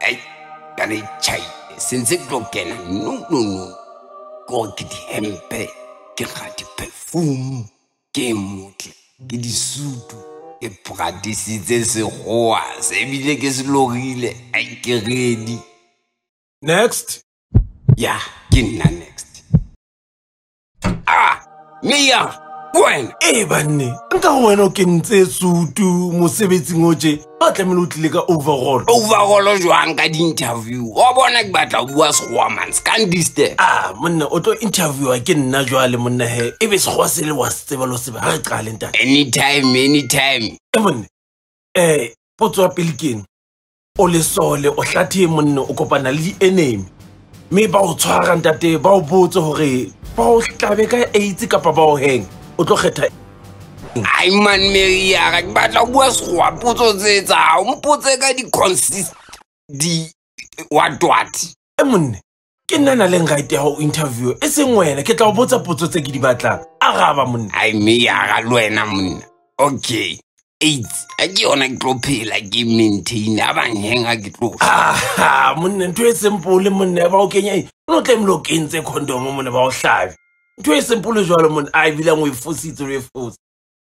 Ai, ka le tjhai sentse ke tlo kena. No, no, no, ko ke dihempe, ke ga di-perfume, ke motle, ke disutu, ke practicitse sekgowa se ebile ke se lorile. Ai, ke ready. Next. Ya, ke nna next. Ah, meya wena. Ee banne, nka go wena o kentse sutu mosebetsing o tje, ba tlamehile o tlile ka overall. Overall jwang ka di-interview? Wa bona, ke batla ho bua sekgowa man, se ka ndisturb. Ah monna, o tlo interviewa ke nna jwale monna he, ebe sekgowa se le wa se tseba le ho seba. Ha re qale, ntate. Anytime, anytime. E monne, potso ya pele ke ena. O lesole, o hlathe monna, o kopana le di-enemy mme ba o tshwara ntate, ba o botse hore ba o hlabe ka AIDS kapa ba o heng, o tlo kgetha? Ai man, meriara, ke batla ho bua sekgowa. Potso tse tsa o mpotse ka di-consist di what what. E monne, ke nna na leng right ya ho interview, e seng wena. Ke tla o botsa potso tse ke di batlang, araba monna. Ai meyara le wena monna. Okay, AIDS a ke yona, ke tlo phela ke maintain a bang heng ha ke tlo. Ah monna, ntho e simple monna, ba o kenya eng, o no tlamehile o kentse condom monna, ba o hlabe. Ntho e simple jwalo monna, a ebilang o e fositse, o e fotse.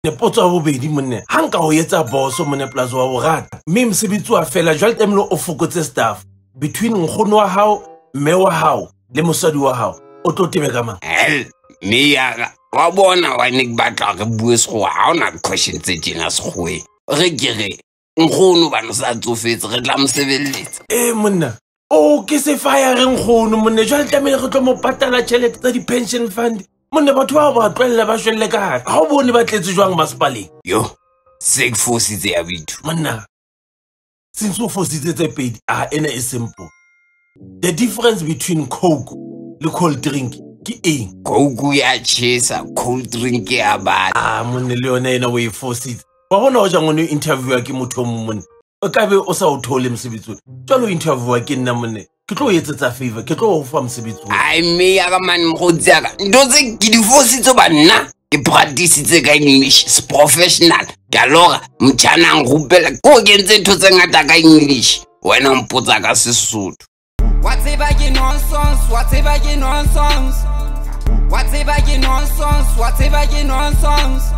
Ne potso ya bobedi monna, ha nka o etsa boso monna, polasi wa borata mme mosebetsi wa fela jwale, tlamehile o fokotse staff between nkgono wa hao, mme wa hao le mosadi wa hao, o tlo tebe ka mang? Hell, meyara wa bona, wa ne ke batla re bue sekgowa. Ha ona question tse tjena sekgoweng. Re ke re nkgono bane o sa tsofetse, re tla mo sebeletsa. Ee monna, o ke se fire re nkgono monna, jwale tlamehile re tlo mo patala tjhelete tsa di-pension fund monna. Batho bao ba tlwella ba shwelle ka hare, ha o bone ba tletse jwang masepaleng? Yo, se ke fositse ya boithuti. Monna, since o fositse tse pedi, a ena e simple. The difference between Coke le cold drink ke eng? Coke ya tjhesa, cold drink ya bata. Ah monna, le yona ena o e fositse. Wa bona, o jang o ne interviewa ke motho o mong monna, o ka be o sa o thole mosebetsi ona. Jwale o interviewa ke nna monna, ke tlo o etsetsa favor, ke tlo o fa mosebetsi ona. Ai meyara man, mokgotsi ya ka, ntho tse ke di fositse ba nna ke practicitse ka English se professional, ke a lora motjhana a nrupela ke o kentse ntho tse ngata ka English, wena o mpotsa ka Sesotho. Wa tseba ke nonsense, wa tseba ke nonsense, wa tseba ke nonsense, wa tseba ke nonsense.